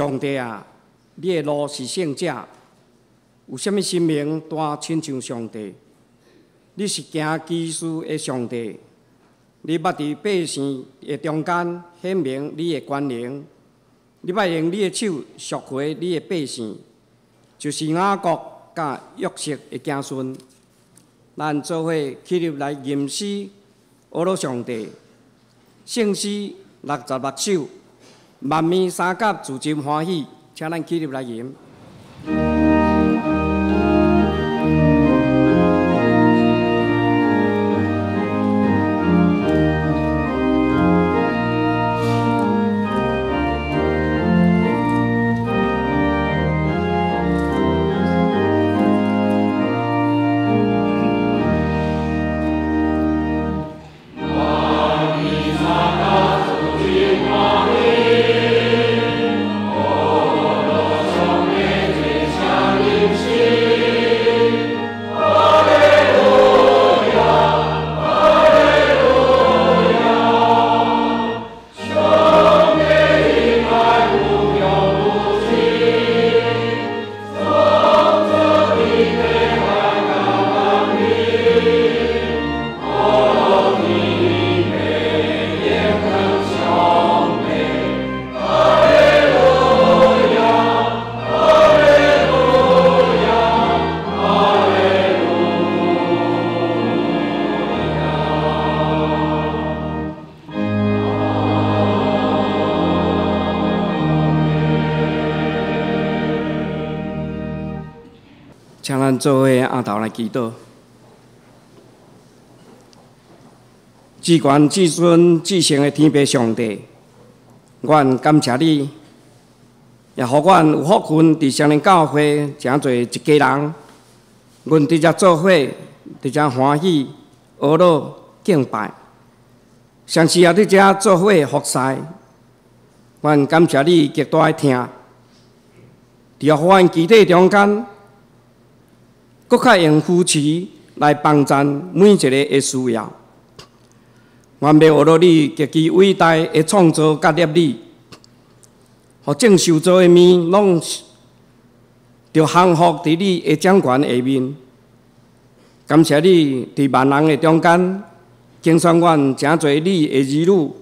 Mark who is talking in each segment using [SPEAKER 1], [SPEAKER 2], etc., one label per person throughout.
[SPEAKER 1] 上帝啊，你的路是聖者，有啥物神明大親像上帝？你是行奇事的上帝，你捌佇百姓的中間顯明你的權能，你捌用你的手贖回你的百姓，就是雅各佮約瑟的子孫。咱做伙起立來吟詩，呵咾上帝。聖詩66首，萬民三甲自真歡喜，請咱起立來吟。請咱做伙阿頭來祈禱。至懸至尊至聖的天父上帝，阮感謝你，也予阮有福分佇雙靈教會成做一家人。阮佇遮做伙，佇遮歡喜、呵咾、敬拜，同時也佇遮做伙服侍。阮感謝你極大的疼，佇予阮肢體中間，閣較用扶持來幫贊每一个的需要。願欲呵咾你極其偉大的創造佮立理，予眾受造的物攏著降服佇你的掌權下面。感謝你佇萬人的中間，揀選阮成做你的兒女，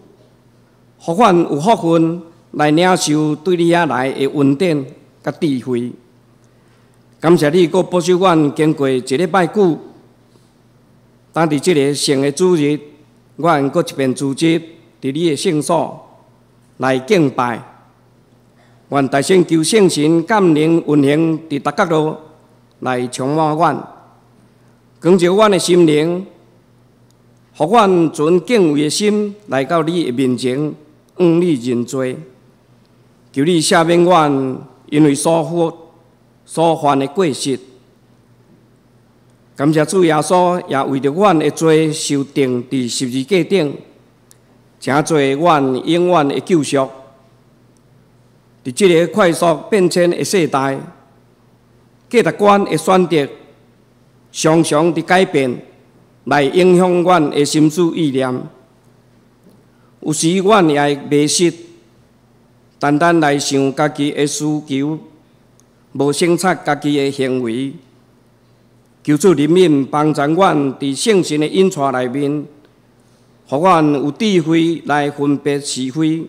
[SPEAKER 1] 予阮有福分來領受對你遐來的恩典佮智慧。感謝你，閣保守阮經過一禮拜久，當佇這個聖的主日，阮閣一遍組織佇你的聖所來敬拜。願大聖求聖神感靈運行佇逐角落來充滿阮，光照阮的心靈，予阮存敬畏的心來到你的面前，向你認罪。求你赦免阮，因為疏忽所犯的過失。感謝主耶穌，也為著阮的罪受釘佇十字架頂，成做阮永遠的救贖。佇這个快速變遷的世代，價值觀的選擇常常佇改變，來影響阮的心思意念。有時阮也會迷失，單單來想家己的需求，無省察家己的行為。求主憐憫，幫助阮佇聖神的引帶內面，予阮有智慧來分別是非，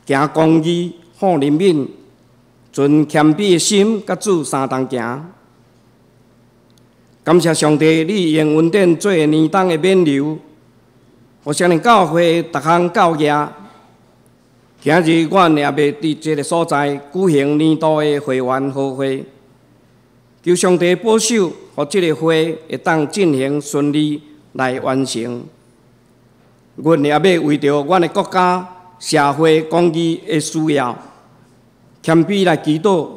[SPEAKER 1] 行公義，好憐憫，存謙卑的心，佮主相同行。感謝上帝，你用恩典做年冬的勉勵，予聖靈教會逐項教業。今日阮也欲佇這个所在舉行年度的會員和會，求上帝保守，予這个會會當進行順利來完成。阮也欲為著阮的國家、社會公義的需要，謙卑來祈禱，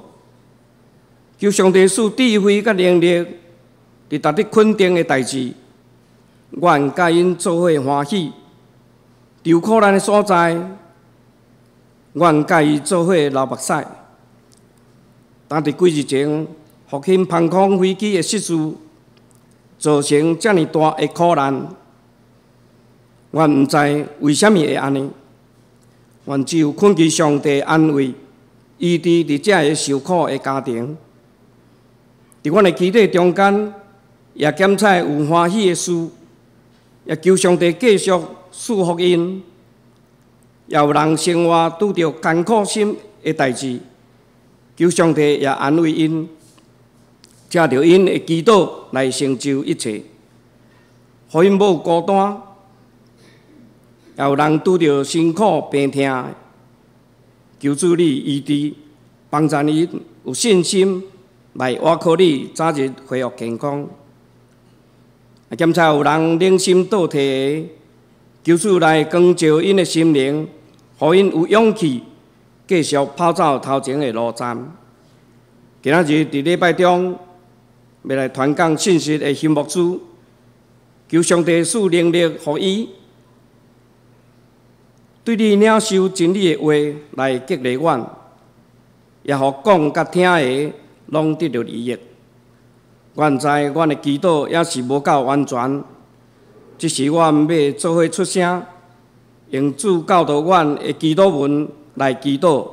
[SPEAKER 1] 求上帝賜智慧佮能力，佇值得肯定的代誌，阮佮𪜶做伙歡喜；佇有苦難的所在，阮佮伊做伙流目屎。當佇幾日前，復興航空飛機的失事，造成遮爾大的苦難，阮毋知為啥物會按呢。阮只有懇求上帝安慰，醫治佇遮个受苦的家庭。佇阮的祈禱中間，也檢採有歡喜的事，也求上帝繼續賜福𪜶。也有人生活拄著艱苦心的代誌，求上帝也安慰𪜶，藉著𪜶的祈禱來成就一切，予𪜶無孤單。也有人拄著辛苦病痛，求主你醫治，幫助𪜶有信心來倚靠你，早日恢復健康。啊，檢查有人靈心倒退的，求主來光照𪜶的心靈，予𪜶有勇氣繼續跑走頭前的路站。今仔日佇禮拜中，欲來傳講信息的沈牧師，求上帝賜能力予伊，對你領受真理的話來激勵阮，也予講佮聽的攏得著利益。阮知阮的祈禱猶是無夠完全，只是阮欲做伙出聲，用主教導阮的祈禱文來祈禱。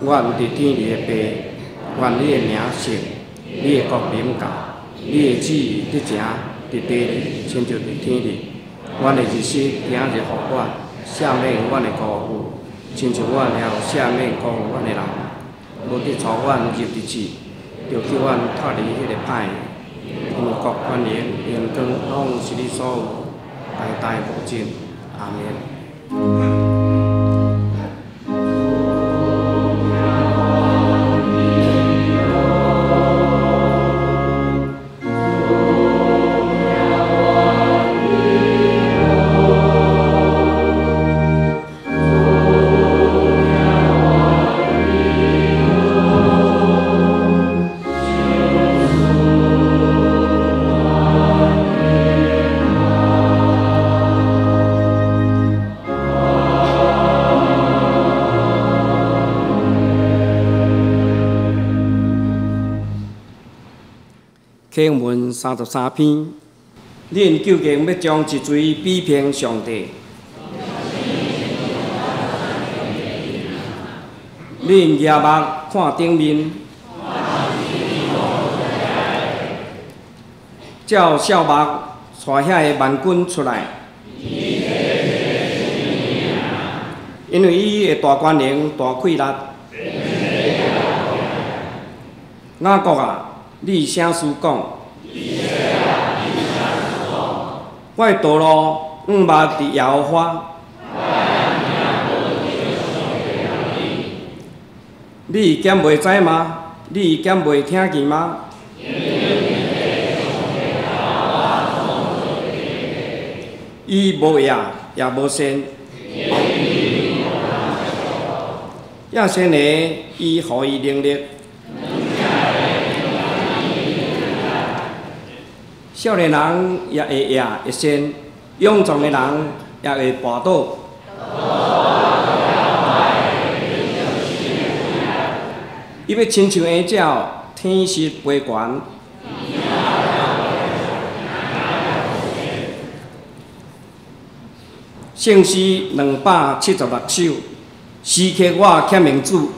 [SPEAKER 1] 阮佇天裡的父，願你的名聖，你的國臨到，你的旨意得成佇地裡，親像佇天裡。阮的日食今日予阮，赦免阮的辜負，親像阮也有赦免辜負阮的人。無得帶阮入佇試，著救阮脫離彼个歹的。因為國權能榮光攏是你所有，代代無盡。阿們。經文33篇，恁究竟欲將一錘比評上帝？恁舉目看頂面，照數目帶遐个萬軍出來，因為伊的大權能、大氣力。雅各啊，你啥事講？我的道路毋捌佇耶和華。你敢袂知嗎？你敢袂聽見嗎？伊無業也無善，也善的伊予伊能力。少年人也會贏會善，勇壯的人也會跋倒。伊欲親像鷹鳥，天實飛懸。聖詩276首，時刻我欠命主，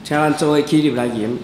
[SPEAKER 1] 請咱做伙起立來吟。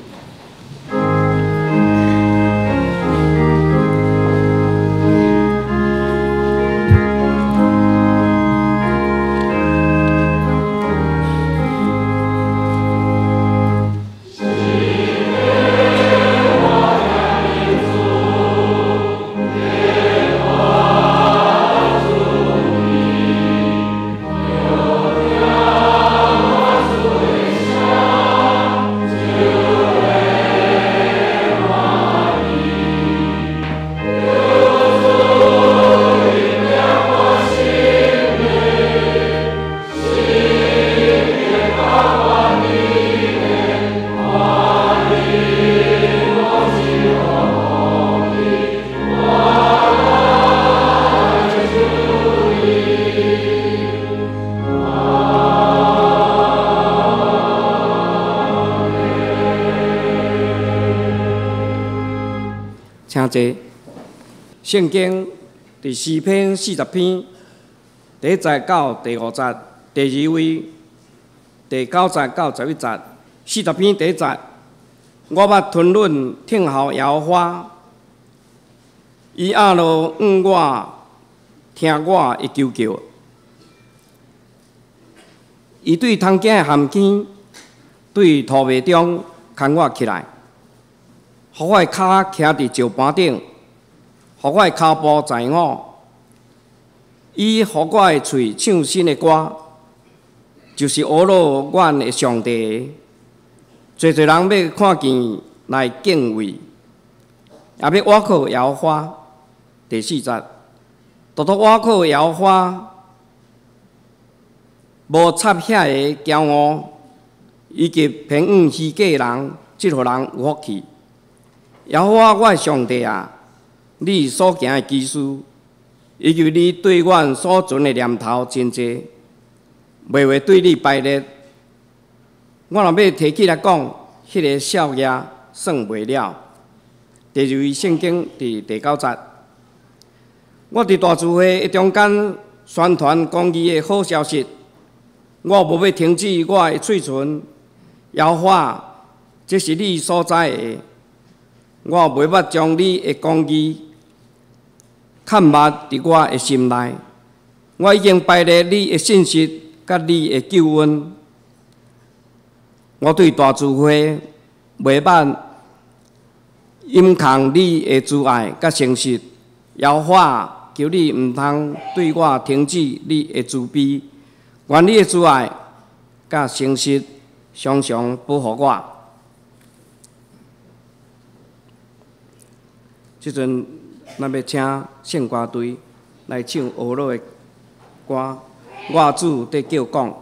[SPEAKER 1] 請坐。聖經佇詩篇40篇，第一節到第五節，第二位，第九節到11節， 40篇第一節，我捌吞忍聽候耶和華，伊壓落向我聽我的求叫。伊對通行的陷坑，對塗糜中牽我起來，予我的跤徛佇石盤頂，予我的跤步在我。伊予我的喙唱新的歌，就是呵咾阮的上帝。濟濟人欲看見來敬畏，也欲倚靠耶和華。第四節，獨獨倚靠耶和華，無插遐个驕傲，以及偏向虛假人，這號人有福氣。耶和華我的上帝啊，你所行的奇事，以及你對阮所存的念頭真濟，袂會對你敗裂。我若欲提起來講，彼个數額算袂了。第二位聖經佇第九節，我佇大聚會的中間宣傳公義的好消息，我無欲停止我的喙唇。耶和華，這是你所知的，我袂捌將你的公義崁密佇我的心內。我已經排列你的信實佮你的救恩。我對大聚會袂捌隱藏你的慈愛佮誠實。耶和華，求你毋通對我停止你的慈悲，願你的慈愛佮誠實常常保護我。這陣，咱欲請聖歌隊來唱呵咾的歌，我主佇叫講。
[SPEAKER 2] 我求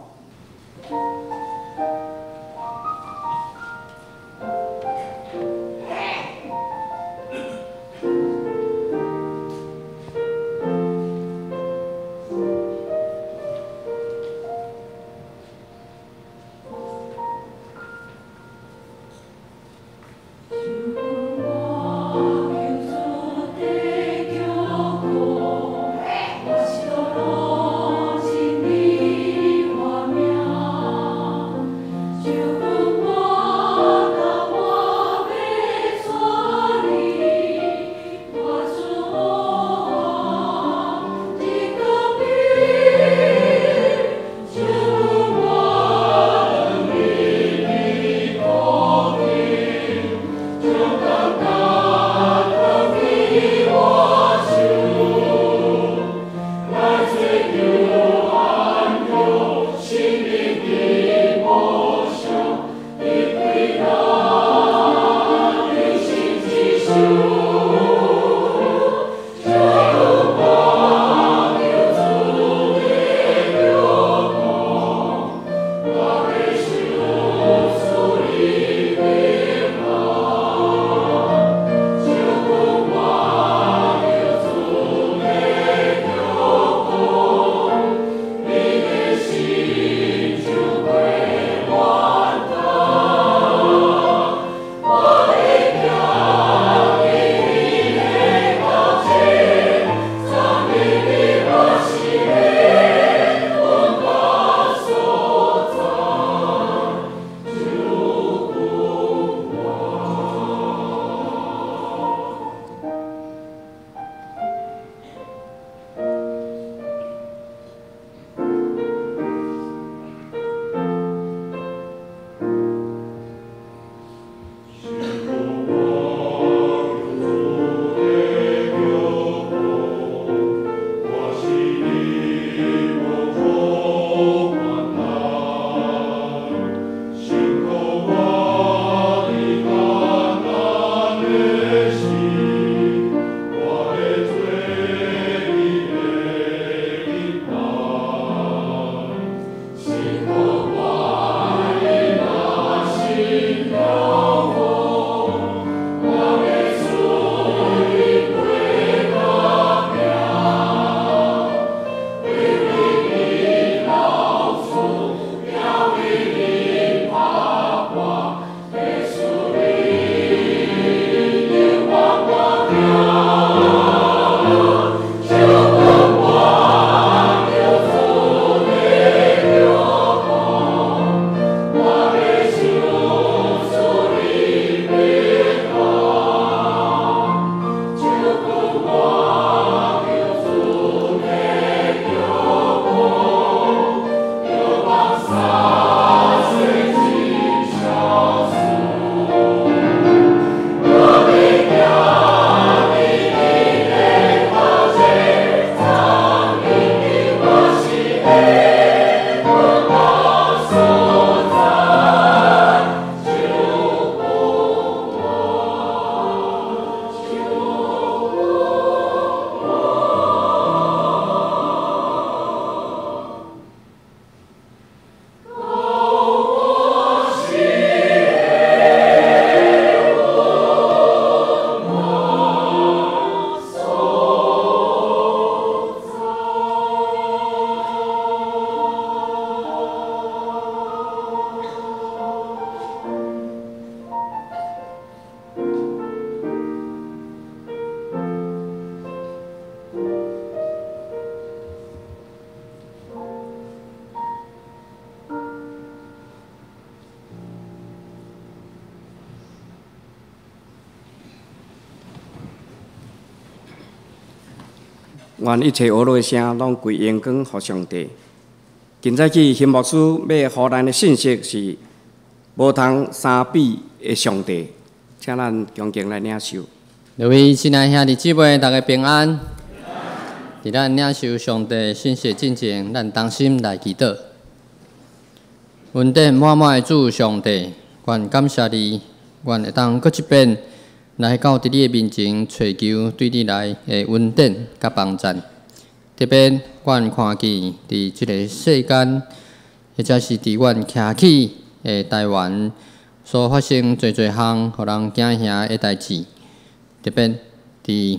[SPEAKER 2] 主得叫講，我是
[SPEAKER 1] 願一切呵咾的聲攏歸榮光予上帝。今早起，邢牧師欲予咱的信息是無通相比的上帝，請咱恭敬來領受。
[SPEAKER 2] 各位親愛兄弟姊妹，大家平安。佇咱領受上帝信息進前，咱同心來祈禱。恩典滿滿的主上帝，阮感謝你，阮會當閣一遍來到佇你的面前，揣求對你來的恩典佮幫贊。特別阮看見佇這个世間，或者是佇阮徛起的台灣所發生濟濟項，予人驚嚇的代誌。特別佇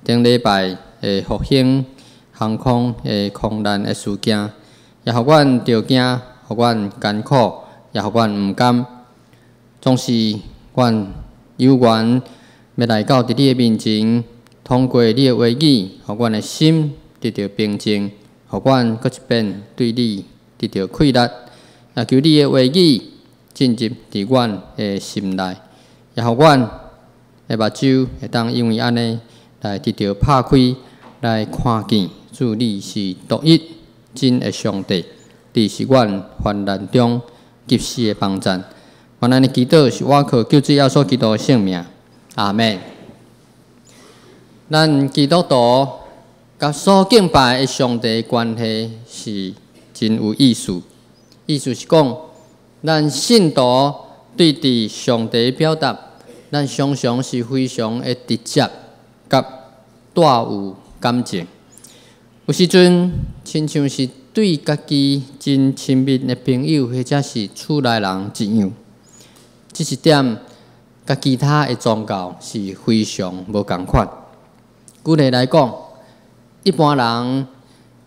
[SPEAKER 2] 頂禮拜的復興航空的空難的事件，也予阮著驚，予阮艱苦，也予阮毋甘。總是阮有緣欲來到佇你的面前，通過你的話語，予阮的心得著平靜，予阮閣一遍對你得著氣力。也求你的話語進入佇阮的心內，也予阮的目睭會當因為按呢來得著拍開，來看見主你是獨一真的上帝，你是阮患難中及時的幫贊。願咱的祈禱是倚靠救主耶穌基督的聖名，阿們。咱基督徒佮所敬拜的上帝關係是真有意思。意思是講，咱信徒對佇上帝表達，咱常常是非常的直接，佮帶有感情。有時陣，親像是對家己真親密的朋友，或者是厝內人一樣。這一點，佮其他的宗教是非常無仝款。舉例來講，一般人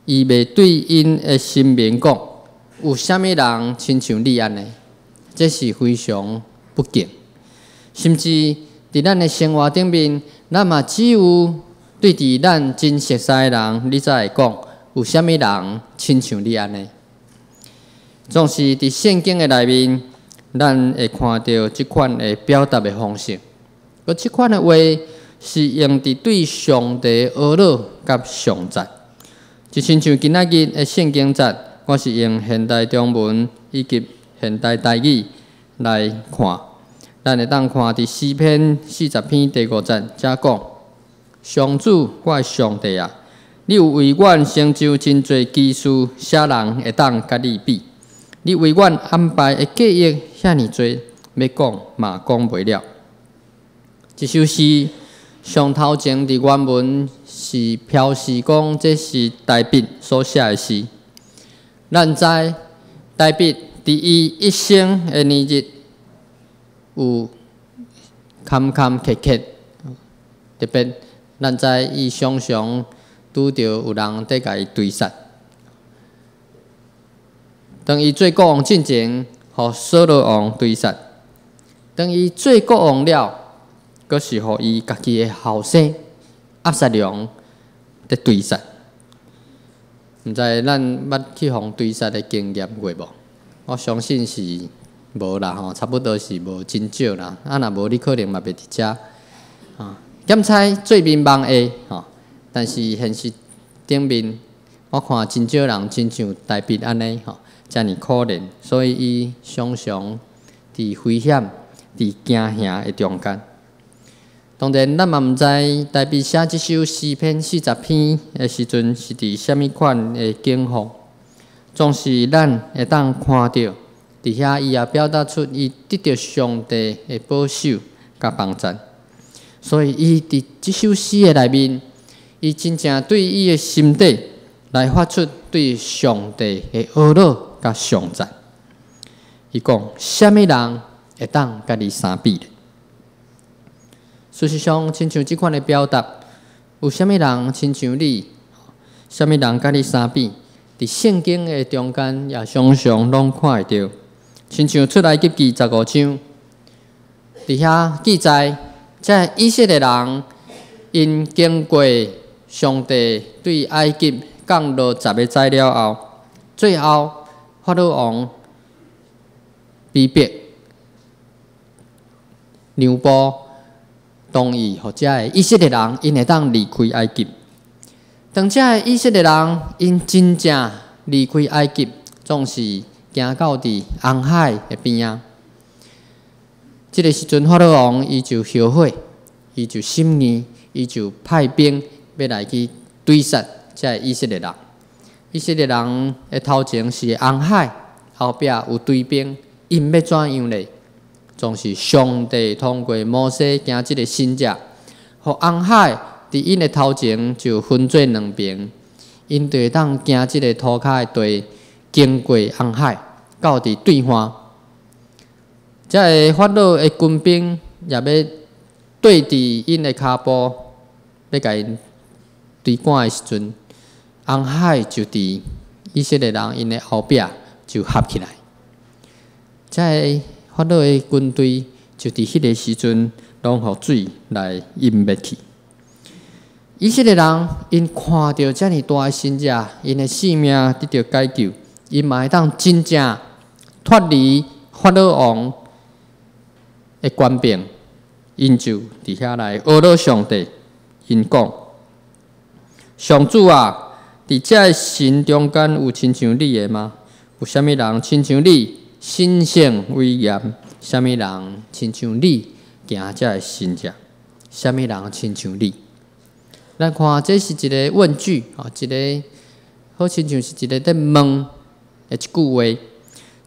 [SPEAKER 2] 伊袂對𪜶的神明講，有啥物人親像你按呢？這是非常不敬。甚至佇咱的生活頂面，咱嘛只有對佇咱真熟似的人，你才會講有啥物人親像你按呢？總是佇聖經的內面，咱會看著這款的表達的方式。而這款的話是用佇對上帝呵咾佮頌讚。就親像今仔日的聖經節，我是用現代中文以及現代台語來看。咱會當看佇詩篇40篇第五節，遮講：上主，我的上帝啊，你有為阮成就真濟奇事，啥人會當佮你比？你為阮安排的計劃遐爾濟，欲講嘛講袂了。這首詩上頭前佇原文是標示講，這是大衛所寫的詩。咱知大衛佇伊一生的年日有坎坎坷坷，特別咱知伊常常拄著有人佇共伊追殺。當伊做國王進前，予掃羅王追殺；當伊做國王了，閣是予伊家己的後生押沙龍佇追殺。毋知咱捌去予追殺的經驗過無？我相信是無啦吼，差不多是無真少啦。啊，若無你可能嘛袂佇遮。啊，檢猜做眠夢會吼，但是現實頂面，我看真少人親像大衛按呢吼，遮爾可憐，所以伊常常佇危險、佇驚嚇的中間。當然，咱嘛毋知大衛寫這首詩篇四十篇的時陣是佇啥物款的境況。總是咱會當看著，佇遐伊也表達出伊得著上帝的保守佮幫贊。所以，伊佇這首詩的內面，伊真正對伊的心底來發出對上帝的呵咾佮頌讚。伊講：啥物人會當佮你相比咧？事實上，親像這款的表達，有啥物人親像你？啥物人佮你相比？佇聖經的中間也常常攏看會著。親像出埃及記15章，佇遐記載，這以色列人𪜶經過上帝對埃及降落十个災了後，最後法老王被迫讓步，同意予遮个以色列人𪜶會當離開埃及。當這个以色列人𪜶真正離開埃及，總是行到佇紅海的邊仔。這个時陣，法老王伊就後悔，伊就心硬，伊就派兵欲來去追殺這个以色列人。以色列人的頭前是紅海，後壁有追兵，𪜶欲怎樣咧？總是上帝通過摩西行這个神跡，予紅海佇𪜶的頭前就分做兩邊，𪜶就會當行這个塗跤的地，經過紅海到佇對岸。這个法老的軍兵也欲對佇𪜶的跤步，欲共𪜶追趕的時陣，紅海就佇以色列人𪜶的後壁就合起來。這个法老的軍隊就佇彼个時陣，攏予水來淹滅去。以色列人𪜶看著遮爾大的神跡，𪜶的性命得著解救，𪜶嘛會當真正脫離法老王的權柄，𪜶就佇遐來哀禱上帝。𪜶講：上主啊，佇這个神中間有親像你的嗎？有啥物人親像你神聖威嚴？啥物人親像你行這个神跡？啥物人親像你？咱看，這是一個問句，吼，一个好親像是一个佇問的一句話。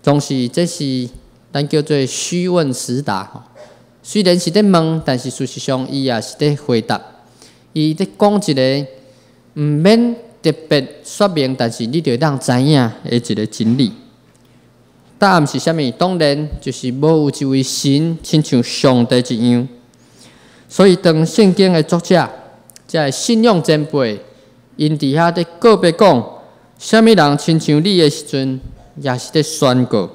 [SPEAKER 2] 總是這是咱叫做虛問實答。吼，雖然是佇問，但是事實上伊也是佇回答。伊佇講一个毋免特別說明，但是你就會當知影的一个真理。答案是啥物？當然就是無有一位神親像上帝一樣。所以當聖經的作者，這个信仰前輩，𪜶佇遐佇告別講，啥物人親像你的時陣，也是佇宣告，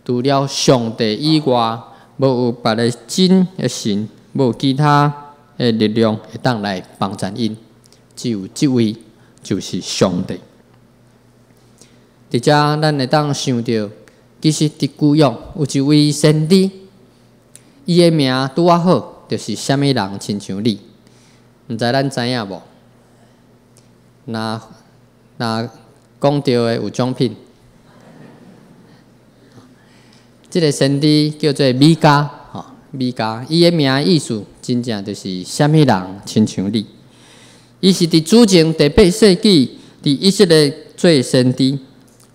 [SPEAKER 2] 除了上帝以外，無有別个真的神，無有其他的力量會當來幫贊𪜶，只有這位就是上帝。佇遮咱會當想著，其實佇舊約有一位先知，伊的名拄仔好，就是啥物人親像你，毋知咱知影無？若若講著的有獎品。這个先知叫做米迦，吼，米迦，伊的名意思真正就是啥物人親像你。伊是佇主前第八世紀佇以色列做先知。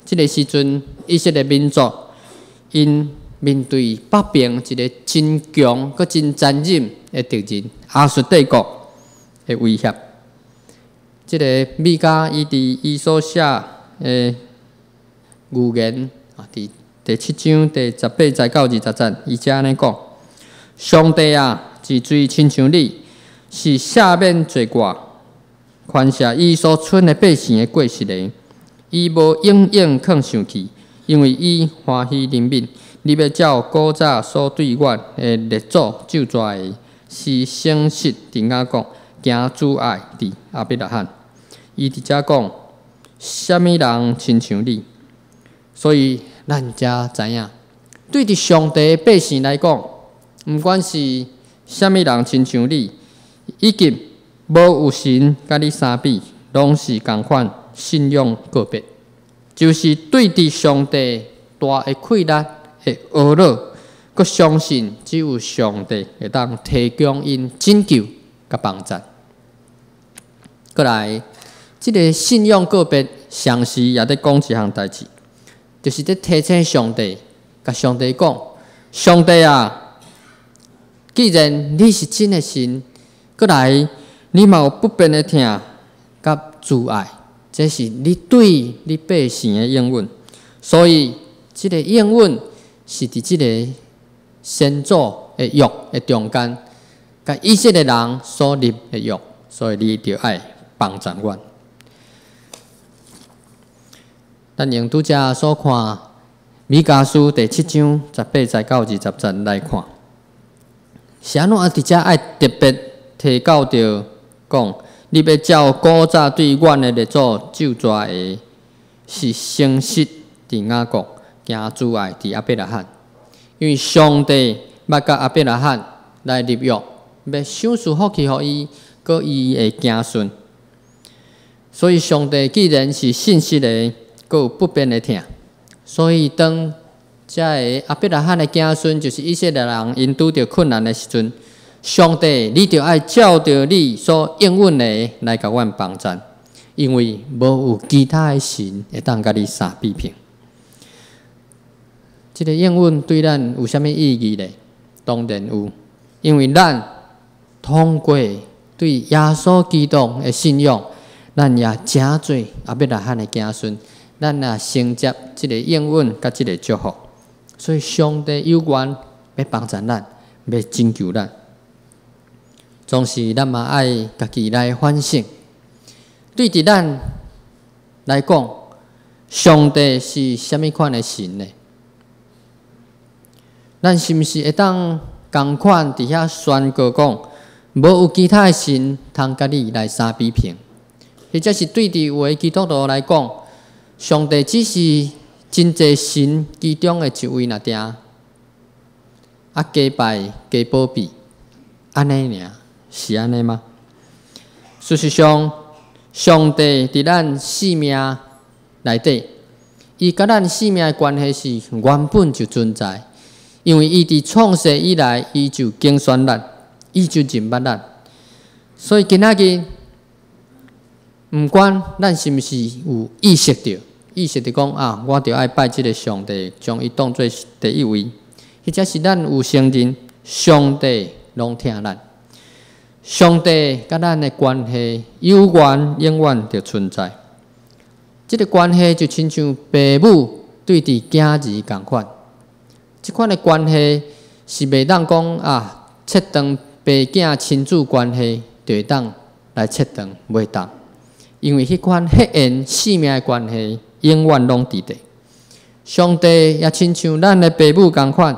[SPEAKER 2] 這个時陣，以色列民族𪜶面對北邊一个真強、閣真殘忍的敵人亞述帝國的威脅。這个米迦伊佇伊所寫的預言啊，佇第七章第十八節到二十節，伊遮按呢講：上帝啊，治罪親像你，是赦免罪過、寬赦伊所剩的百姓的過失的。伊無永遠囥生氣，因為伊歡喜憐憫。你欲照古早所對阮的列祖咒詛的，施誠實佇雅各，行慈愛佇亞伯拉罕。伊佇遮講，啥物人親像你？所以咱才知影，對佇上帝的百姓來講，毋管是啥物人親像你，以及無有神佮你相比，攏是仝款信仰告別，就是對佇上帝大的氣力的哀禱，閣相信只有上帝會當提供𪜶拯救佮幫助。閣來，這个信仰告別，同時也佇講一項代誌，就是佇提醒上帝，共上帝講：上帝啊，既然你是真的神，閣來你嘛有不變的疼佮慈愛，這是你對你百姓的應允。所以，這个應允是佇這个先祖的約的中間，共以色列人所立的約，所以你著愛幫助阮。咱用拄才所看彌迦書第七章十八節到二十節來看，是按怎佇遮愛特別提到著講，你欲照古早對阮的列祖咒詛的，是誠實佇雅各，行慈愛佇亞伯拉罕，因為上帝捌佮亞伯拉罕來立約，欲賞賜福氣予伊，閣伊的子孫。所以上帝既然是信實的，閣有不變的疼，所以當遮个亞伯拉罕的子孫，就是以色列人，𪜶拄著困難的時陣，上帝，你著愛照著你所應允的來共阮幫贊，因為無有其他的神會當佮你相比拼。這个應允對咱有啥物意義咧？當然有，因為咱通過對耶穌基督的信仰，咱也成做亞伯拉罕的子孫，咱也承接這个應允佮這个祝福。所以上帝有願欲幫助咱，欲拯救咱。總是咱嘛愛家己來反省。對佇咱來講，上帝是啥物款的神呢？咱是毋是會當仝款佇遐宣告講，無有其他的神通佮你來相比拼？或者是對佇有的基督徒來講，上帝只是真濟神其中的一位爾爾，啊，加拜加保庇，按呢爾，是按呢嗎？事實上，上帝佇咱生命內底，伊佮咱生命的關係是原本就存在，因為伊佇創世以來，伊就揀選咱，伊就認捌咱，所以今仔日，毋管咱是毋是有意識著，意識著講啊，我著愛拜這个上帝，將伊當做第一位，或者是咱有承認上帝攏疼咱，上帝佮咱的關係有緣永遠著存在。這个關係就親像爸母對佇囝兒仝款，這款的關係是袂當講啊，切斷爸囝親子關係就會當來切斷，袂當，因為彼款血緣性命的關係永遠攏佇咧。上帝也親像咱的爸母仝款，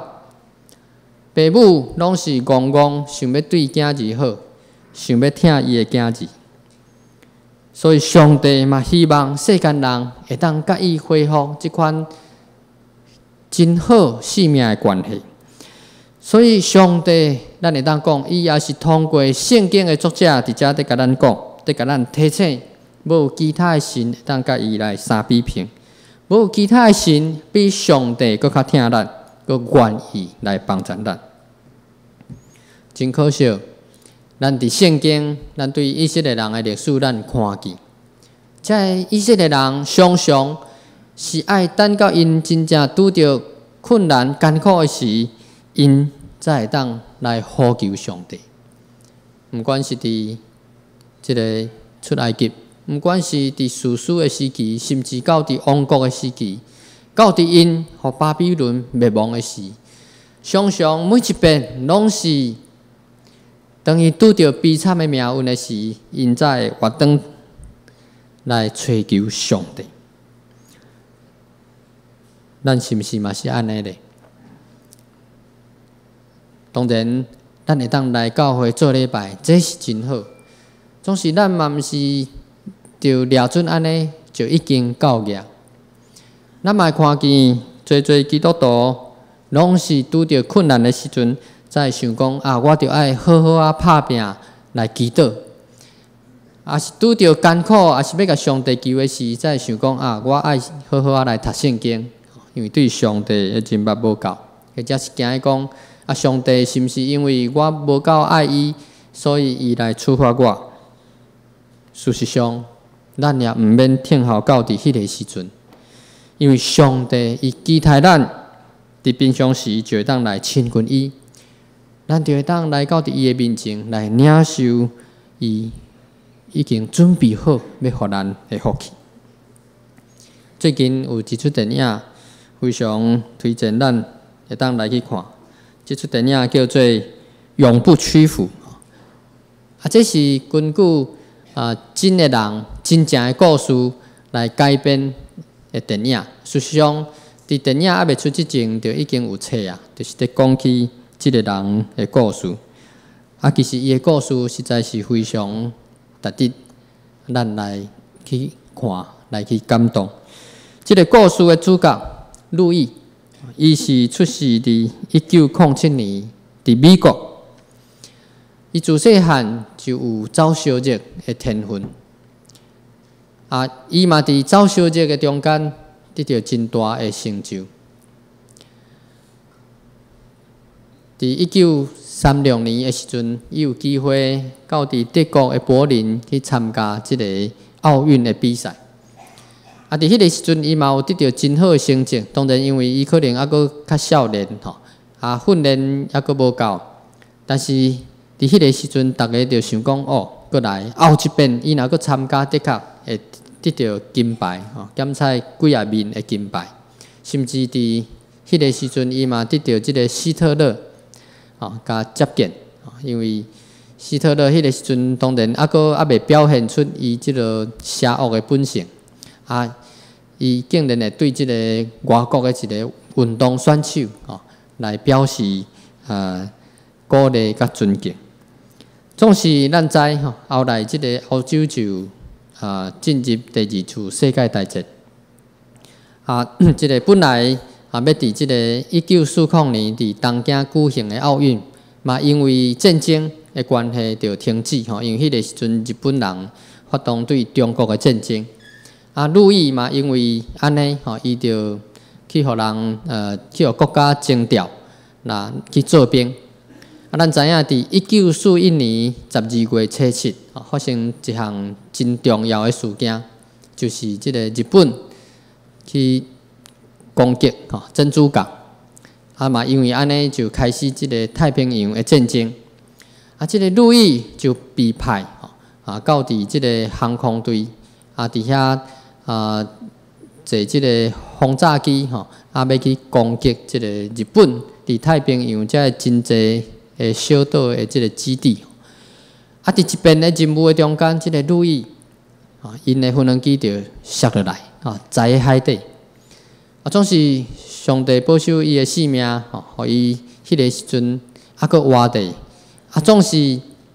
[SPEAKER 2] 爸母攏是戇戇想欲對囝兒好，想欲疼伊的囝兒。所以上帝嘛希望世間人會當佮伊恢復這款真好性命的關係。所以上帝，咱會當講，伊也是通過聖經的作者佇遮佇共咱講，佇共咱提醒，無有其他的神會當佮伊來相比拼，無有其他的神比上帝閣較疼咱，閣願意來幫助咱。真可惜，咱佇聖經，咱對以色列人的歷史，咱看見，這个以色列人常常是愛等到𪜶真正拄著困難艱苦的時，𪜶才會當來呼求上帝。毋管是佇這个出埃及，毋管是佇士師的時期，甚至到佇王國的時期，到佇𪜶予巴比倫滅亡的時，常常每一遍攏是當伊拄著悲慘的命運的時，𪜶才會回轉來揣求上帝。咱是毋是嘛是按呢咧？當然，咱會當來教會做禮拜，這是真好。總是咱嘛毋是著掠準按呢，就已經夠額。咱嘛會看見，濟濟基督徒攏是拄著困難的時陣，才會想講啊，我著愛好好仔拍拚來祈禱。啊是拄著艱苦，啊是欲共上帝求的時，才會想講啊，我愛好好仔來讀聖經，因為對上帝的認捌無夠，或者是驚講啊，上帝是毋是因為我無夠愛伊，所以伊來處罰我？事實上，咱也毋免等候到佇彼个時陣，因為上帝伊期待咱佇平常時就會當來親近伊，咱就會當來到佇伊的面前來領受伊已經準備好欲予咱的福氣。最近有一齣電影非常推薦咱會當來去看，這齣電影叫做《永不屈服》。啊，這是根據真的人真正的故事來改編的電影。事實上，佇電影猶未出之前，就已經有冊啊，就是佇講起這个人的故事。啊，其實伊的故事實在是非常值得咱來去看，來去感動。這个故事的主角路易，伊是出世佇1907年佇美國。伊自細漢就有走燒熱的天分。啊，伊嘛佇走小節的中間得著真大的成就。佇1936年的時陣，伊有機會到佇德國的柏林去參加這個奧運的比賽。啊，佇彼个時陣，伊嘛有得著真好的成績。當然，因為伊可能猶閣較少年吼，啊，訓練猶閣無夠。但是佇彼个時陣，逐家就想講哦，閣來後一遍，伊若閣參加，的確會得著金牌吼，檢採幾仔面的金牌。甚至佇彼个時陣，伊嘛得著這个希特勒吼，共接見，因為希特勒彼个時陣當然猶閣猶未表現出伊這个邪惡的本性。啊！伊竟然會對這个外國的一个運動選手吼來表示鼓勵佮尊敬。總是咱知吼，後來這个歐洲就進入第二次世界大戰。啊，這个本來啊欲佇這个1940年佇東京舉行的奧運，嘛因為戰爭的關係就停止吼，因為彼个時陣日本人發動對中國的戰爭。啊，路易嘛，因為按呢吼，伊就去予人去予國家徵調，來去做兵。啊，咱知影佇1941年12月初7，發生一項真重要的事件，就是這个日本去攻擊吼珍珠港。啊嘛，因為按呢就開始這个太平洋的戰爭。啊，這个路易就被派吼啊到佇這个航空隊啊，佇遐啊，坐這个轟炸機吼，啊，欲去攻擊這个日本佇太平洋遮真濟的小島的這个基地。啊，佇一遍的任務的中間，這个路易啊，𪜶的飛機就摔落來，啊，在海底。啊，總是上帝保守伊的性命，吼，予伊彼个時陣猶閣活著。啊，總是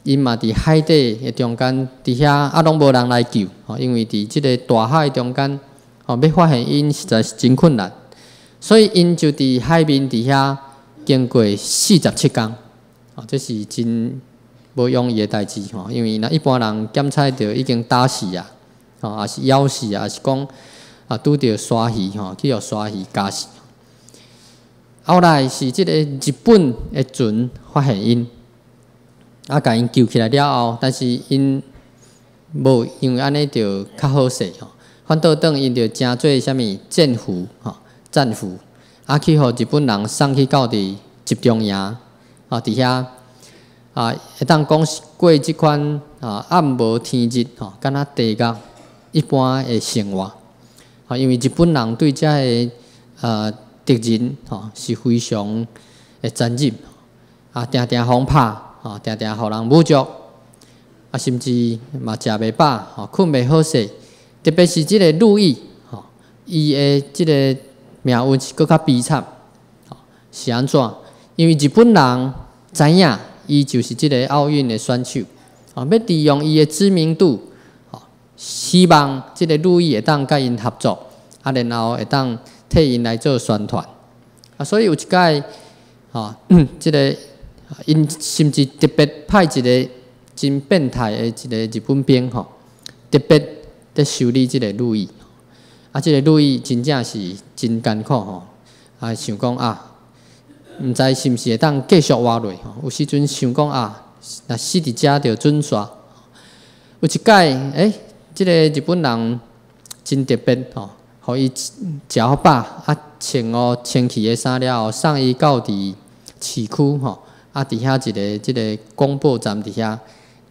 [SPEAKER 2] 𪜶嘛佇海底的中間，佇遐啊攏無人來救，吼，因為佇這个大海中間，吼，欲發現𪜶實在是真困難，所以𪜶就佇海面佇遐經過47工，哦，這是真無容易的代誌，吼，因為若一般人檢採著已經打死啊，吼，抑是枵死啊，抑是講啊拄著鯊魚，吼，去予鯊魚咬死。後來是這个日本的船發現𪜶。啊，共𪜶救起來了後，但是𪜶無因為按呢就較好勢吼，反倒轉𪜶就成做啥物戰俘吼，戰俘啊，去予日本人送去到佇集中營啊，佇遐啊，會當講是過這款啊暗無天日吼，敢若地獄一般的生活。啊，因為日本人對遮个敵人吼是非常的殘忍，啊，定定予拍。吼，定定予人侮辱，啊，甚至嘛食袂飽，吼，睏袂好勢。特別是這个路易，吼，伊的這个命運是閣較悲慘，吼，是按怎？因為日本人知影伊就是這个奧運的選手，吼，欲利用伊的知名度，吼，希望這个路易會當佮𪜶合作，啊，然後會當替𪜶來做宣傳。啊，所以有一擺，吼，這个。𪜶甚至特別派一个真變態的一个日本兵吼，特別佇修理這个路易。啊，這个路易真正是真艱苦吼。啊，想講啊，毋知是毋是會當繼續活落吼。有時陣想講啊，若死佇遮就準煞。有一擺，欸，這个日本人真特別吼，予伊食予飽，啊，穿予清氣的衫了後，送伊到佇市區吼。啊！佇遐一个這个廣播站佇遐，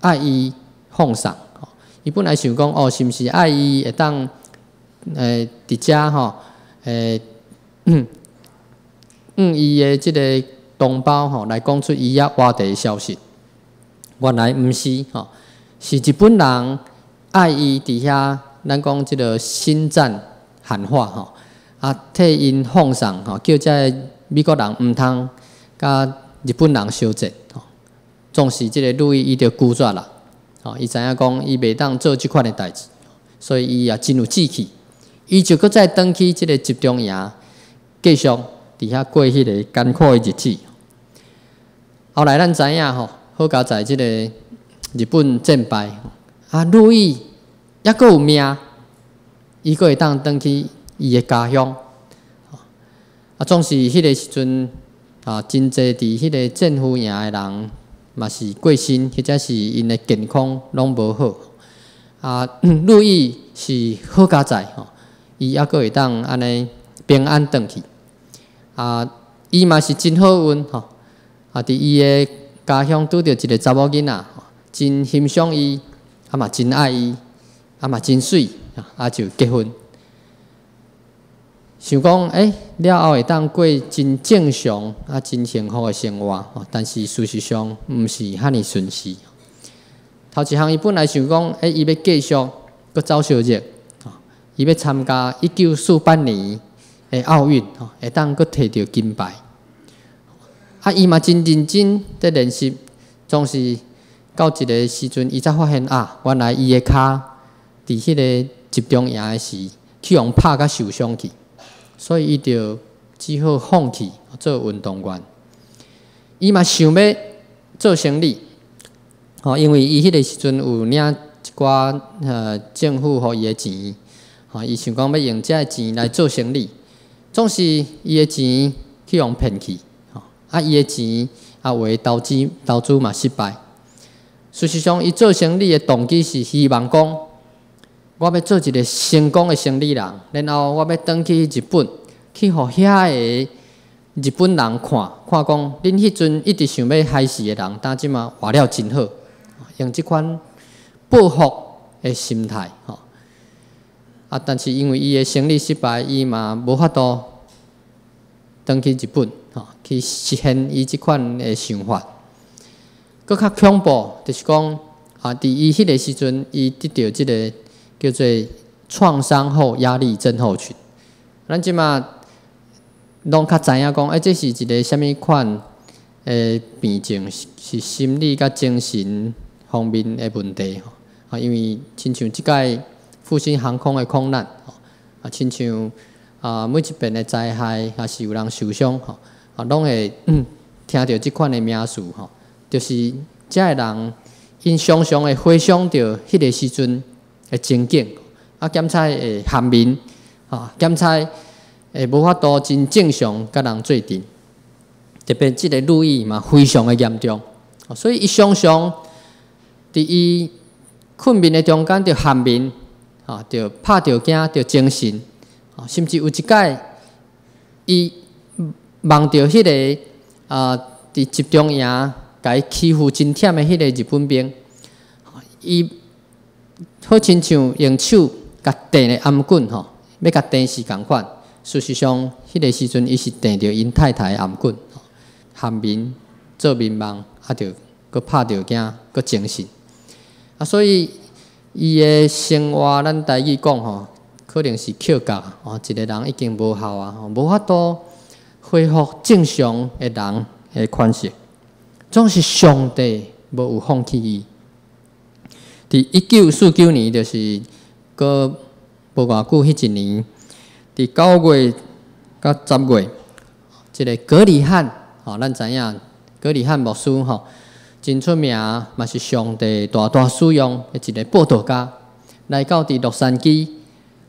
[SPEAKER 2] 愛伊放送。伊本來想講哦，是毋是愛伊會當佇遮吼向伊的這个同胞吼來講出伊猶活著的消息。原來毋是吼，是日本人愛伊佇遐，咱講這个心戰喊話吼，啊，替𪜶放送吼，叫這个美國人毋通佮日本人相戰，吼，總是這个路易伊就拒絕啦，吼，伊知影講伊袂當做這款的代誌，所以伊也真有志氣，伊就閣再轉去這个集中營，繼續佇遐過彼個艱苦的日子。後來咱知影吼，好佳哉這个日本戰敗，啊，路易猶閣有命，伊閣會當轉去伊的家鄉。啊，總是彼个時陣啊，真濟佇彼个戰俘營的人嘛是過身，或者是𪜶的健康攏無好。啊，路易是好佳哉吼，伊猶閣會當按呢平安轉去。啊，伊嘛是真好運吼，啊，佇伊的家鄉拄著一个查某囡仔，真欣賞伊，啊嘛真愛伊，啊嘛真媠，啊就結婚。想講，了後會當過真正常啊，真幸福的生活，但是事實上毋是遐爾順遂。頭一項，伊本來想講，伊欲繼續閣走相熱，伊欲參加1948年的奧運，會當閣提著金牌。啊，伊嘛真認真佇練習，總是到一个時陣，伊才發現啊，原來伊的跤佇彼个集中營的時，去予拍甲受傷去。所以伊就只好放棄做運動員。伊嘛想欲做生理，吼，因為伊彼个時陣有領一寡政府予伊的錢，吼，伊想講欲用這个錢來做生理，總是伊的錢去予騙去，吼，啊，伊的錢啊，有的投資嘛失敗。事實上，伊做生理的動機是希望講，我欲做一个成功的生理人，然後我欲轉去日本，去予遐个日本人看，看講恁彼陣一直想欲害死的人，當這馬活了真好，用這款報復的心態，吼。啊，但是因為伊的生理失敗，伊嘛無法度轉去日本，吼，去實現伊這款的想法。閣較恐怖，就是講啊，佇伊彼个時陣，伊得著這个叫做創傷後壓力症候群。咱這馬攏較知影講，這是一个啥物款的病症，是心理佮精神方面的問題吼。啊，因為親像這擺復興航空的空難，啊，親像啊每一遍的災害，也是有人受傷吼，啊，攏會聽著這款的名詞吼，就是這个人𪜶常常會回想著彼个時陣的情景，啊，檢查會頷眠，啊，檢查會無法度真正常佮人做陣，特別這个路易嘛非常的嚴重，所以伊常常佇伊睏眠的中間就頷眠，啊，就拍著驚，就精神，甚至有一擺，伊夢著彼个啊，佇集中營共伊欺負真忝的彼个日本兵，伊好親像用手共硩的頷頸吼，欲共硩死仝款。事實上，彼个時陣伊是硩著𪜶太太的頷頸，頷眠做眠夢，啊，就閣拍著驚，閣精神。啊，所以伊的生活，咱台語講吼，可能是抾角哦，一个人已經無效啊，無法度恢復正常的人的款式。總是上帝無有放棄伊。佇1949年，就是閣無偌久彼一年，佇9月佮10月，這个葛理翰，吼，咱知影葛理翰牧師吼，真出名，嘛是上帝大大使用的一个布道家，來到佇洛杉磯，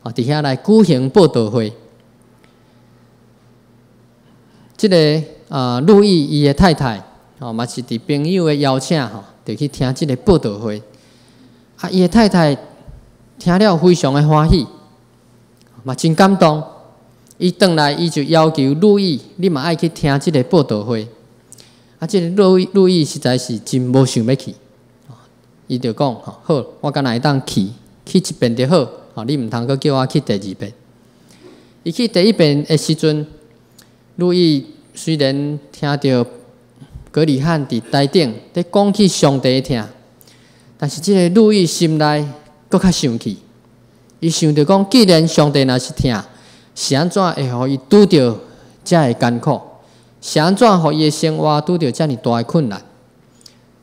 [SPEAKER 2] 哦，佇遐來舉行布道會。這个啊，路易伊的太太，吼，嘛是佇朋友的邀請吼，就去聽這个布道會。啊，伊的太太聽了非常的歡喜，嘛真感動。伊轉來，伊就要求路易，你嘛愛去聽這个布道會。啊，這个路易實在是真無想欲去，伊就講：吼，好，我敢若會當去，去一遍就好，吼，你毋通閣叫我去第二遍。伊去第一遍的時陣，路易雖然聽著葛理翰佇台頂佇講起上帝的疼，但是這个路易心內閣較生氣。伊想著講，既然上帝若是疼，是按怎會予伊拄著遮的艱苦？是按怎予伊的生活拄著遮爾大的困難？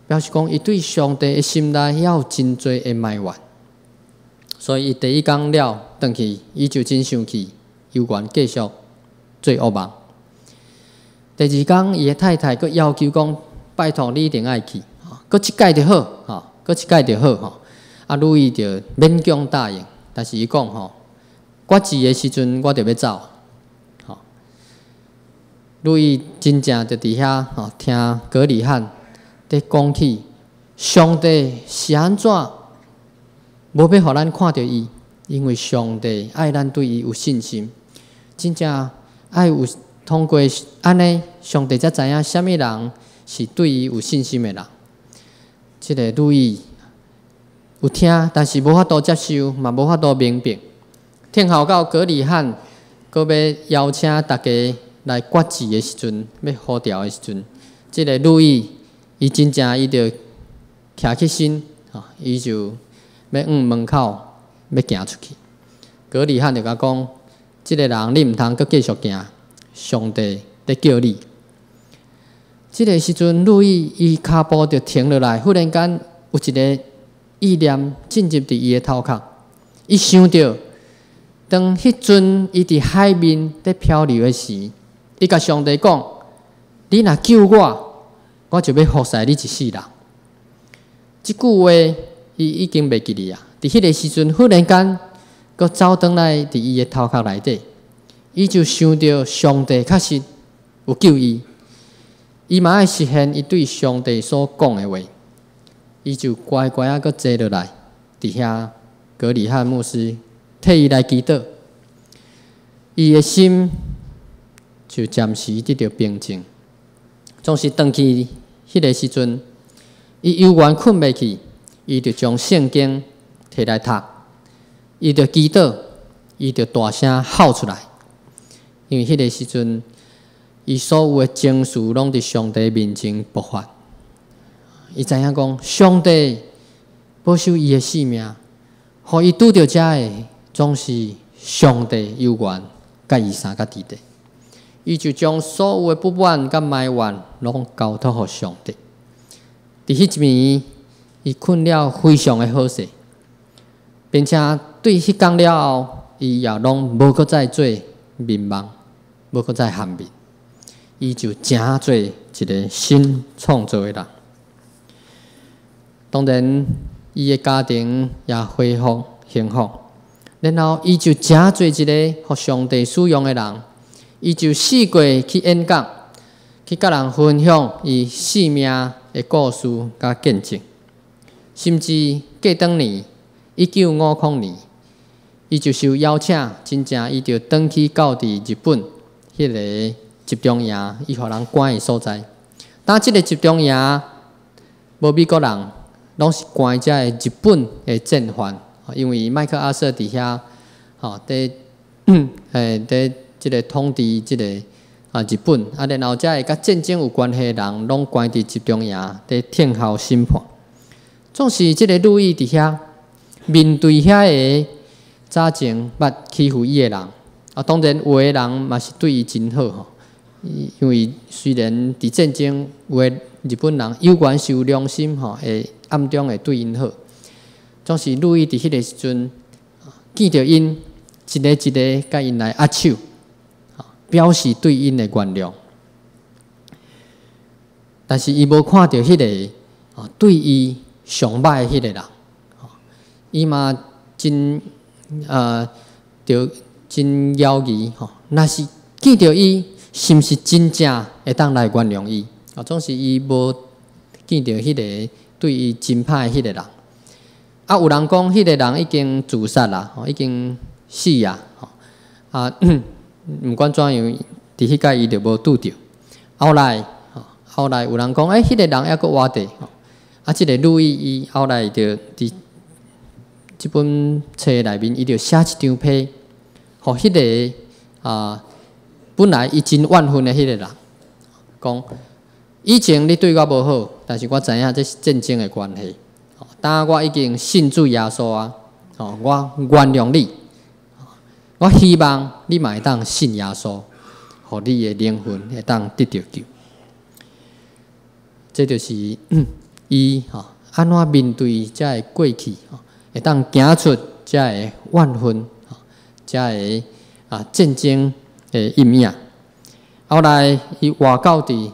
[SPEAKER 2] 表示講，伊對上帝的心內猶有真濟的埋怨。所以，伊第一工了轉去，伊就真生氣，猶原繼續做惡夢。第二工，伊的太太閣要求講：拜託你一定愛去，閣一擺就好，吼，閣一擺就好，吼。啊，路易就勉強答應，但是伊講吼，決志的時陣，我就欲走。吼，路易真正就佇遐吼聽葛理翰佇講起上帝是按怎無欲予咱看著伊，因為上帝愛咱對伊有信心，真正愛有通過按呢，上帝才知影啥物人是對伊有信心的人。這个路易有聽，但是無法度接受，嘛無法度明白。聽候到葛理翰閣欲邀請大家來決志的時陣，欲呼召的時陣，這个路易伊真正伊就徛起身，吼，伊就欲向門口欲行出去。葛理翰就共講：這个人你毋通閣繼續行，上帝佇叫你。這个時陣，路易伊跤步就停落來，忽然間有一个意念進入佇伊的頭殼，伊想著，當彼陣伊佇海面佇漂流的時，伊共上帝講：你若救我，我就欲服侍你一世人。這句話伊已經袂記得啊！佇彼个時陣，忽然間閣走轉來佇伊的頭殼內底，伊就想著上帝確實有救伊，伊嘛愛實現伊對上帝所講的話，伊就乖乖仔閣坐落來，佇遐葛理翰牧師替伊來祈禱，伊的心就暫時得著平靜。總是轉去彼个時陣，伊猶原睏袂去，伊就將聖經提來讀，伊就祈禱，伊就大聲哭出來，因為彼个時陣，伊所有的情緒攏佇上帝面前爆發。伊知影講，上帝保守伊的性命，予伊拄著遮的，總是上帝有緣，佮伊相佮佇咧。伊就將所有的不滿佮埋怨，攏交託予上帝。佇彼一暝，伊睏了非常的好勢，並且對彼工了後，伊也攏無閣再做眠夢，無閣再頷眠。伊就成做一个新創造的人。當然，伊的家庭也恢復幸福。然後，伊就成做一个予上帝使用的人。伊就四界去演講，去佮人分享伊生命的故事佮見證。甚至過轉年，1950年，伊就受邀請，真正伊就轉去到佇日本彼个集中營，伊予人關的所在。當這个集中營無美國人，攏是關遮个日本的戰犯，因為麥克阿瑟佇遐，吼，佇佇這个統治這个日本，然後遮个佮戰爭有關係的人，攏關佇集中營，佇聽候審判。總是這个路易佇遐面對遐个早前捌欺負伊的人，當然有的人嘛是對伊真好吼，因為雖然佇戰爭有的日本人猶原是有良心吼，會暗中會對𪜶好。總是路易佇彼个時陣見著𪜶一个一个共𪜶來握手，表示對𪜶的原諒。但是伊無看著彼个對伊上歹的彼個人，伊嘛真著真猶疑吼，若是見著伊，是毋是真正會當來原諒伊？總是伊無見著彼个對伊真歹的彼个人。有人講彼个人已經自殺啦，已經死啊！毋管怎樣，佇彼擺伊就無拄著。後來有人講，彼个人猶閣活著。這个路易伊後來就佇這本冊內面，伊就寫一張批，予彼个本來伊真怨恨的彼个人，講以前你對我無好，但是我知影這是戰爭的關係。當我已經信主耶穌啊，我原諒你，我希望你嘛會當信耶穌，予你的靈魂會當得著救。這就是伊吼按怎面對遮个過去，會當行出遮个怨恨，遮个戰爭的陰影。後來伊活到佇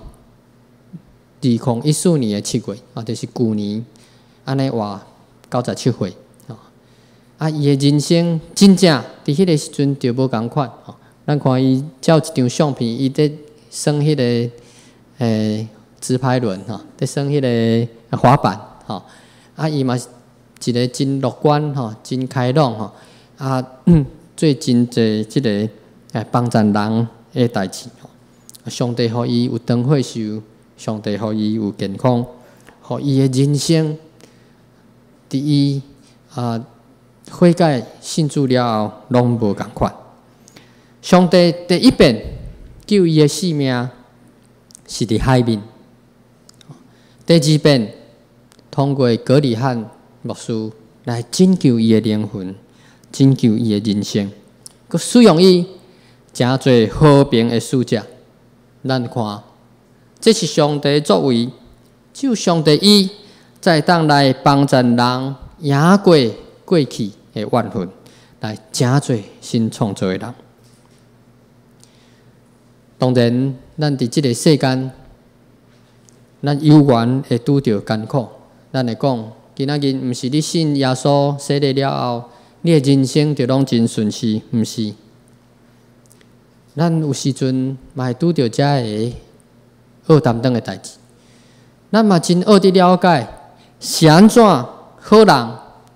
[SPEAKER 2] 2014年的7月，就是舊年，按呢活97歲。啊，伊的人生真正佇彼个時陣就無仝款吼。咱看伊照一張相片，伊佇耍彼个直排輪吼，佇耍彼个滑板吼。啊，伊嘛是一个真樂觀吼，真開朗吼，啊，做真濟這个幫贊人的代誌吼。上帝予伊有長歲壽，上帝予伊有健康，予伊的人生佇伊悔改信主了後，攏無仝款。上帝第一遍救伊的性命是佇海面，第二遍通過葛理翰牧師來拯救伊的靈魂，拯救伊的人生，閣使用伊成做和平的使者。咱看，這是上帝作為，只有上帝伊才會當來幫助人贏過過去的怨恨，來成做新創造的人。當然，咱佇這个世間，咱猶原會拄著艱苦。咱會講，今仔日毋是你信耶穌洗禮了後，你的人生就攏真順遂，毋是。咱有時陣嘛會拄著遮个惡擔當的代誌。咱嘛真愛佇了解是按怎好人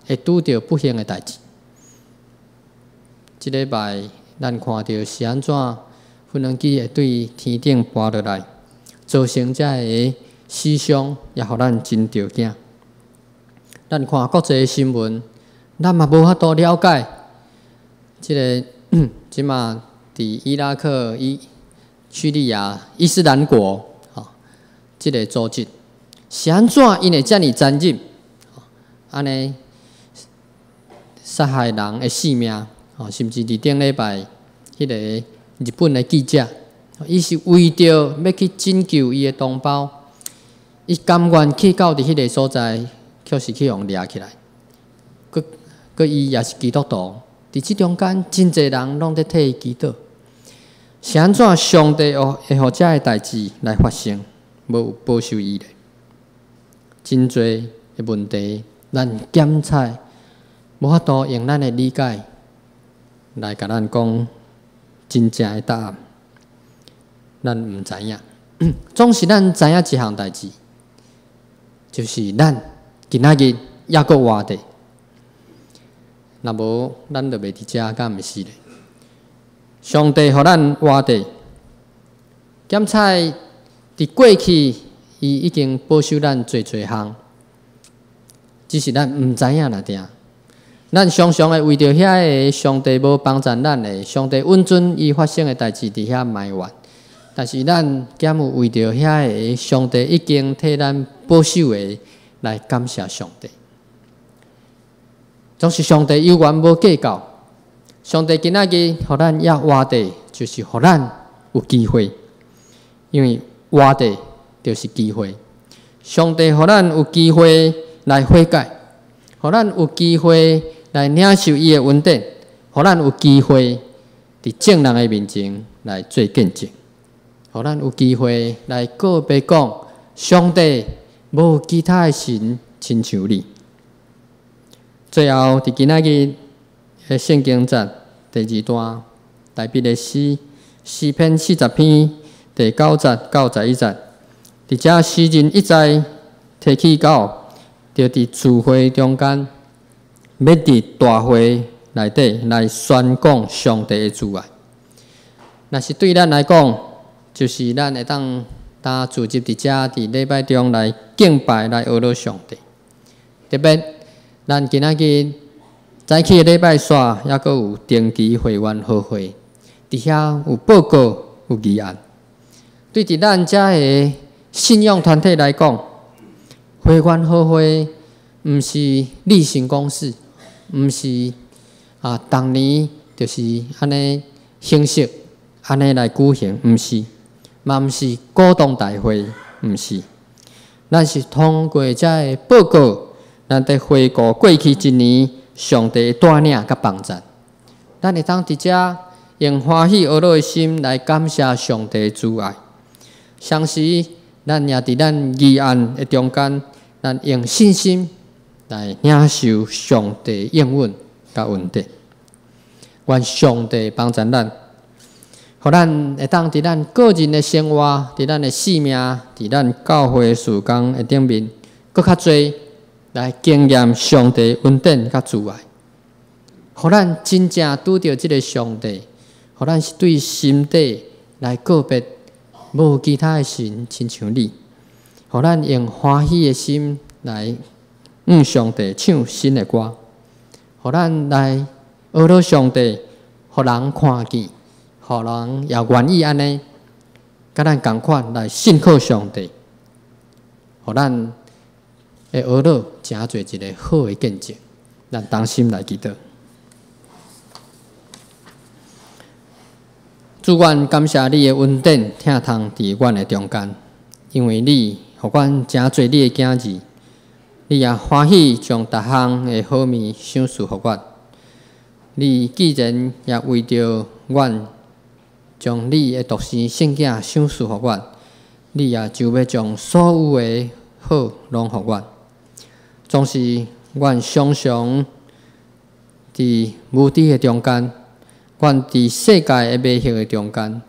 [SPEAKER 2] 會拄著不幸的代誌。這禮拜咱看著是按怎無人機會對天頂跋落來，造成遮个死傷，也予咱真著驚。咱看國際新聞，咱嘛無法度了解這个這馬佇伊拉克、伊敘利亞、伊斯蘭國，吼，這个組織是按怎𪜶會遮爾殘忍，按呢殺害人的性命，吼，甚至佇頂禮拜彼个日本的記者，伊是為著欲去拯救伊的同胞，伊甘願去到佇彼个所在，卻是去予掠起來。閣閣伊也是基督徒，佇這中間真濟人攏佇替伊祈禱。是按怎上帝會予遮个代誌來發生，無有保守伊咧？真濟的問題，咱檢查無法度用咱的理解來共咱講真正的答案，咱毋知影。總是咱知影一項代誌，就是咱今仔日猶閣活著。若無，咱就袂佇遮，敢毋是咧？上帝予咱活著，檢查佇過去，伊已經保守咱濟濟項，只是咱毋知影爾定。咱常常會為著遐个上帝無幫贊咱的，上帝允准伊發生的代誌佇遐埋怨，但是咱敢有為著遐个上帝已經替咱保守的來感謝上帝？總是上帝猶原無計較，上帝今仔日予咱猶活著，就是予咱有機會，因為活著就是機會。上帝予咱有機會來悔改，予咱有機會來領受伊的恩典，予咱有機會佇眾人的面前來做見證，予咱有機會來告白講，上帝無其他的神親像你。最後，佇今仔日的聖經節第二段，大衛的詩，詩篇40篇第9節到11節，佇遮詩人一再提起到，著佇聚會中間，欲佇大會內底來宣講上帝的慈愛。若是對咱來講，就是咱會當當聚集佇遮，佇禮拜中來敬拜、來呵咾上帝。特別，咱今仔日早起的禮拜煞，猶閣有定期會員和會，佇遐有報告、有議案。對佇咱遮个信仰團體來講，會員和會毋是例行公事，毋是逐年就是按呢形式按呢來舉行，毋是，嘛毋是股東大會，毋是。咱是通過遮个報告，咱佇回顧過去一年上帝的帶領佮幫贊，咱會當佇遮用歡喜呵咾的心來感謝上帝的慈愛。同時，咱也佇咱議案的中間，咱用信心來領受上帝應允，佮恩典。願上帝幫助咱，予咱會當佇咱個人的生活、佇咱的生命、佇咱教會的事工的頂面，閣較濟來經驗上帝恩典佮慈愛，予咱真正拄著這个上帝，予咱是對心底來告別，無其他的神親像你，予咱用歡喜的心來向上帝唱新的歌，予咱來學著上帝，予人看見，予人也願意按呢，佮咱仝款來信靠上帝，予咱會學著誠濟一个好的見證。咱同心來祈禱。主，阮感謝你的恩典，疼痛佇阮的中間，因為你予阮誠濟你的囝兒，你也歡喜將逐項的好物賞賜予阮。你既然也為著阮將你的獨生聖子賞賜予阮，你也就欲將所有的好攏予阮。總是阮常常佇無知的中間，阮佇世界的迷惑的中間，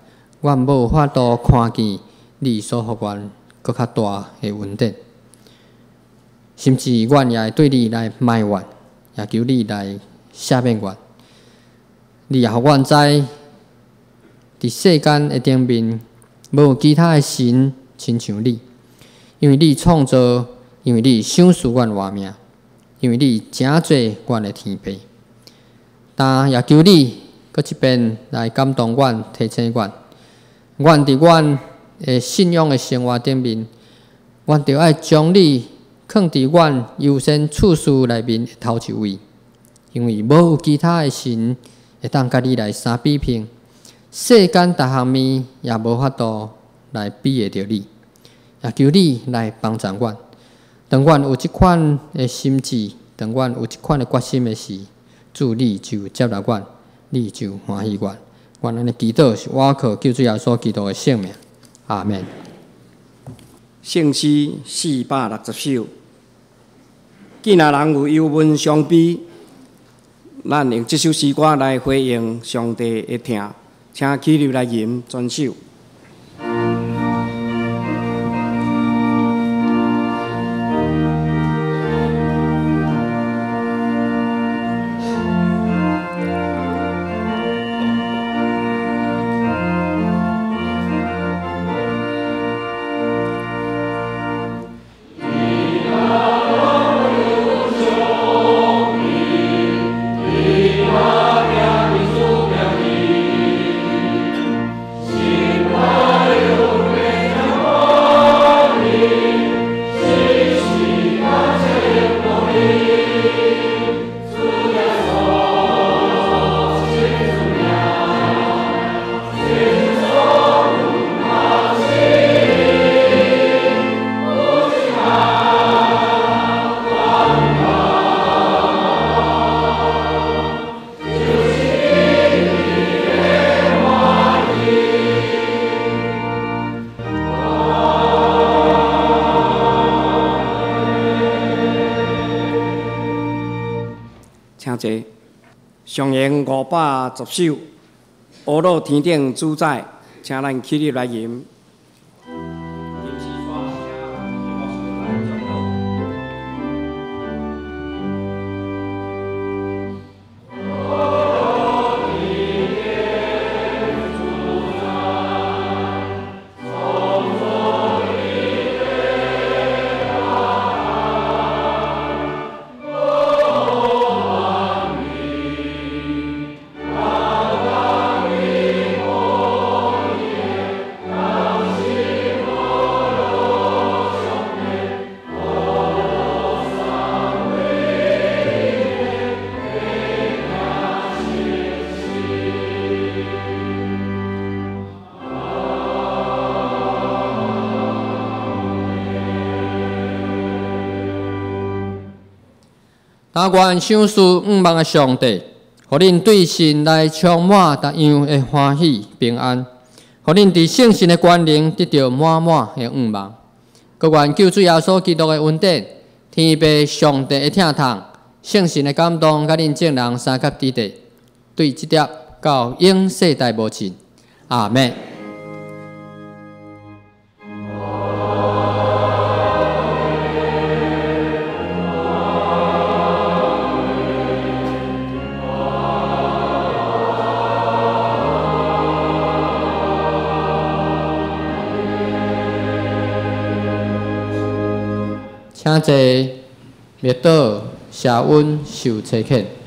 [SPEAKER 2] 阮無法度看見你所予阮閣較大的恩典，甚至阮也會對你來埋怨，也求你來赦免阮。你也予阮知，佇世間的頂面，無其他的神親像你，因為你創造，因為你賞賜阮活命，因為你成就阮的天父。但也求你閣一遍來感動阮、提醒阮，阮佇阮的信仰的生活頂面，阮著愛將你放佇阮優先次序內面的頭一位，因為無有其他的神會當佮你來相比拼，世間逐項物也無法度來比會著你，也求你來幫助阮。當阮有這款的心志，當阮有這款的決心的時，主你就接納阮，你就歡喜阮。阮按呢祈禱是倚靠救主耶穌基督的聖名，阿們。
[SPEAKER 1] 聖詩460首，見若人有憂悶傷悲，咱用這首詩歌來回應上帝的疼，請起立來吟全首。請坐。上言510首，阿樂天頂主宰，請咱起立來吟。
[SPEAKER 2] 但願賞賜向望的上帝，予恁對神來充滿各樣的歡喜平安，予恁佇聖神的權能得著滿滿的向望。閣願救主耶穌基督的恩典、天父上帝的疼痛、聖神的感動，佮恁眾人相佮佇咧，對這粒到永世代無盡。阿們。請坐，默禱，謝恩，受差遣。